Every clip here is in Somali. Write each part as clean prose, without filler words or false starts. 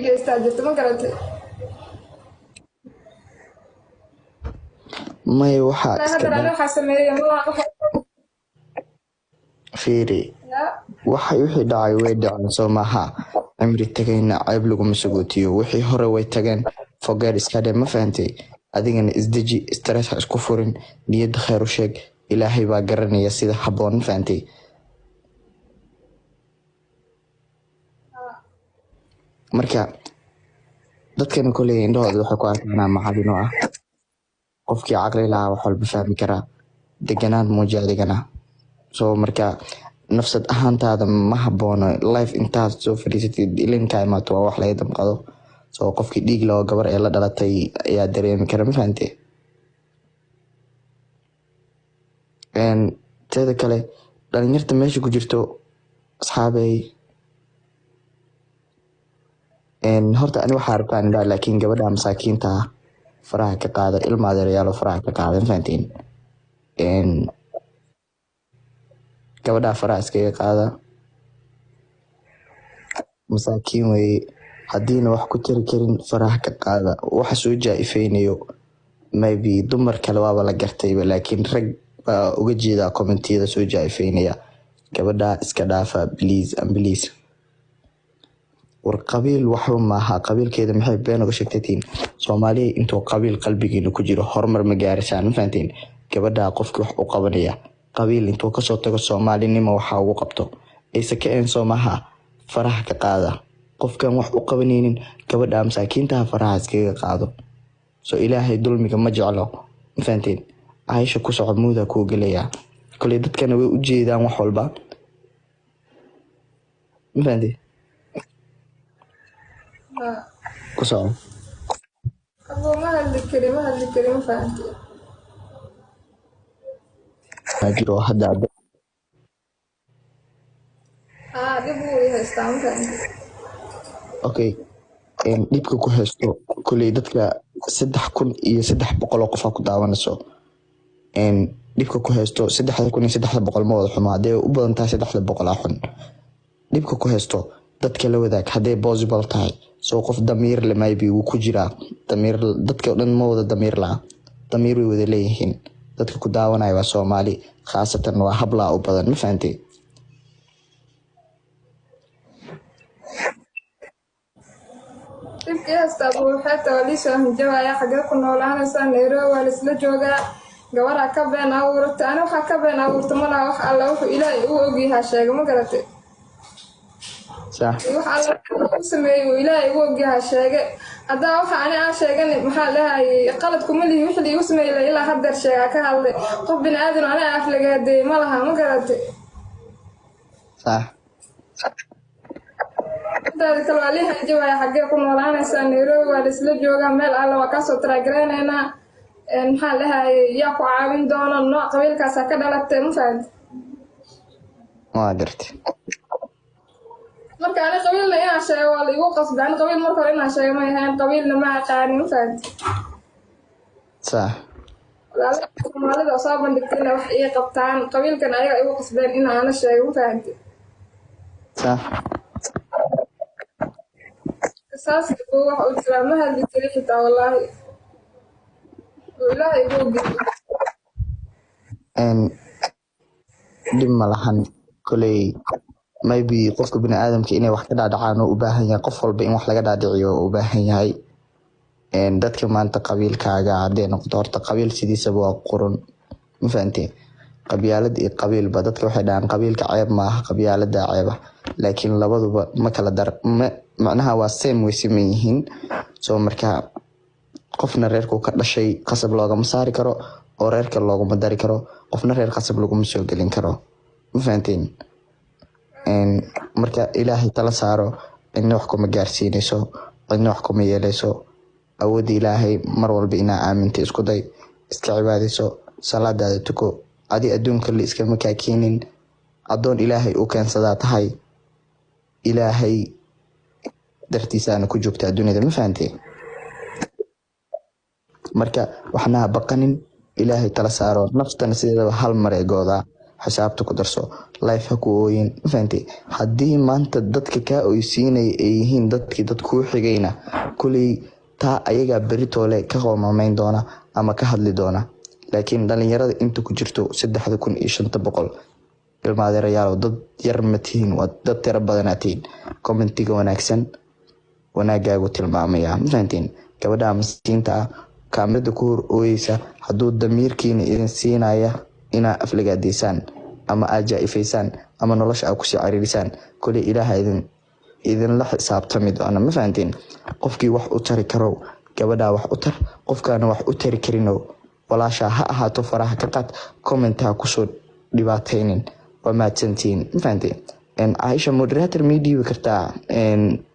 Geystaa jirta, ma garatay? May, waxaa Ilaa iska haddana ani dhan waxaa sameeyey malaha qof. Fiiri. Yaa. Waxay wixii dhacay way dhaceen, soo maaha? Cimri tagayna ceeb laguma sagootiyo. Wixii hore way tageen, fogeer iska dhe, ma fahantay? Adigana isdeji, stress ha isku furin, niyadda khayr u sheeg. Ilaahay baa garanaya sida habboon, ma fahantay? Marka dadkana koley indhahooda waxay ku arkaan macalin oo ah qofkii caqli lahaa wax walba fahmi karaa. Deganaan muuji adigana. Soo marka nafsad ahaantaada ma haboono life intaad soo fadhiisatid ilinkaa imaato, waa wax laga damqado. Soo qofkii dhiig loo gabar ee la dhalatay ayaa dareemi kara, ma fahante? Teeda kale, dhalinyarta meesha ku jirto, asxaabey, horta ani waxaa rabtaan indhaha, laakiin gabadha masaakiinta ah faraha ka qaada. Ilma adeerayaalo, faraha ka qaada, ma fahanteen? Gabadha faraha iskaga qaada, masaakiin weye. Haddiina wax ku tari karin, faraha ka qaada. Waxa soo jaa-ifeynayo maybe dumar kale waaba la gartayba, laakiin rag baa uga jeedaa commentiyada soo jaa-ifeynaya. Gabadha iska dhaafa, please and please. War qabiil waxba maaha. Qabiilkeeda maxay been uga sheegtatiin? Soomaaliya, intuu qabiil qalbigiina ku jiro horumar ma gaarisaan, ma fahanteen? Gabadha qofkii wax u qabanaya, qabiil intuu kasoo tago soomaalinimo waxa ugu qabto ayse ka een, soo maaha? Faraha ka qaada. Qofkan wax u qabanaynin, gabadha masaakiintaha faraha iskaga qaado. So Ilaahay dulmiga ma jeclo, ma fahanteen? Caaisha, ku soco, muuda kuu gelaya. Koley dadkana way u jeedaan wax walba, ma fahanteen? Haa. Ku soco. Abuu, ma hadli kari, ma hadli kari, ma fahantay? Waxaa jiro hadda. Haa, dhib wuu i haystaa, ma fahantay? Okay, dhibka ku haysto koley dadka 3300 oo qofaa ku daawanayso. Dhibka ku haysto, 3300 ma wada xumo. Hadday u badan tahay, 300 aa xun. Dhibka ku haysto dadka la wadaag hadday possible tahay. Soo qof damiir le maybe wuu ku jiraa. Damiir dadka o dhan ma wada damiir laha, damiir way wada leeyihiin. Dadka ku daawanaya waa Soomaali, khaasatan waa hablaa u badan, ma fahantay? Dhibka i haysta, abuu, waxay tahay waa liisoo hanjabaya: xagee ku noolaanaysaa? Nairobi waa laisla joogaa. Gabaraa ka been abuuratay. Ani waxaa ka been abuurta ma laha. Wax alla wuxuu Ilaahay uu ogyahaa sheega, ma garatay? Sax. Wax alla wuxuu u sameeyey uu Ilaahay ugu ogyahaa sheege. Haddaa waxa ani aan sheegan, maxaa dhahayay, qalad kuma lihi. Wixii liigu sameeyey ilaa haddeer sheegaa ka hadlay. Qof bini aadan oo ani aflagaadeeyey ma laha, ma garatay? Sax. Intaada kale waa lii hanjabaya: xaggee ku noolaanaysaa? Nairobi waa laisla joogaa, meel alla waa kaasoo taragareynaynaa. Maxaa dhahayay, yaa ku caawin doona? Nooc qabiilkaasaa ka dhalatay, ma fahanti? Waa gartay. Marka ani qabiilna inaan sheego waa la igu qasbay. Ani qabiil marka hore inaan sheego may ahayn, qabiilna ma aqaani, ma fahanti? Sax. Walaalaha Soomaalida oo soo bandhigtay inay wax ii qabtaan, qabiilkan ayaga igu qasbeen in aana sheego, ma fahanti? Sax. Saas buu wax u jiraa. Ma hadli kari xitaa, wallaahi, oo Ilaahay igu ogyahay. Dhib ma lahan. Koley maybe qofka bini aadamka inay wax ka dhaadhacaan oo u baahan yahay, qof walba in wax laga dhaadhiciyo oo u baahan yahay. Dadka maanta qabiilkaaga hadday noqoto, horta qabiil sidiisaba waa qurun, ma fahanteen? Qabyaalad iyo qabiilba dadka waxay dhahaan qabiilka ceeb maaha, qabyaalada ceeba, laakiin labaduba ma kala dar ma macnaha, waa same, way siman yihiin. So marka qofna reerku ka dhashay qasab loogama saari karo oo reerka looguma dari karo, qofna reer qasab laguma soo gelin karo, ma fahanteen? Marka Ilaahay tala saaro. Cidna wax kuma gaarsiinayso, cidna wax kuma yeeleyso. Awoodda Ilaahay mar walba inaa aaminta isku day, iska cibaadayso, salaadaada tuko. Adi adduunka la iskama kaa keenin, addoon Ilaahay u keensadaa tahay, Ilaahay dartiisaana ku joogtaa dunida, ma fahantee? Marka waxna ha baqanin, Ilaahay tala saaro. Naftana sideedaba hal mar ee goodaa. Xisaabta ku darso, life ha ku ooyin, ma fahantay? Haddii maanta dadka kaa oysiinaya ay yihiin dadkii dad kuu xigayna, kuley taa ayagaa beritoole ka qoomamayn doona ama ka hadli doona. Laakiin dhalinyarada inta ku jirto, 3500, ilmaadeerayaalow, dad yar ma tihiin, waa dad tiro badanaa tihiin. Commentiga wanaagsan wanaagaagu tilmaamaya, ma fahantiin? Gabadha maskiinta ah kaamirada ku hor ooyeysa, hadduu damiirkiina idin siinaya inaa aflagaadeysaan ama aad jaa-ifaysaan ama nolosha aad kusii cariirisaan, koley Ilaaha idinla xisaabtami doona, ma fahantiin? Qofkii wax u tari karow, gabadhaa wax u tar. Qofkaana wax u tari karinow, walaashaa ha ahaato, faraha ka qaad, comment ha kusoo dhibaataynin. Waa mahadsantihiin, ma fahanteen? Caaisha, moderator ma ii dhiibi kartaa?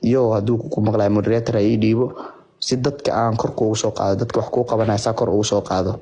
Yo, hadduu ku maqlayo, moderator ha ii dhiibo si dadka aan kor kuugu soo qaado. Dadka wax kuu qabanaya saa kor ugu soo qaado.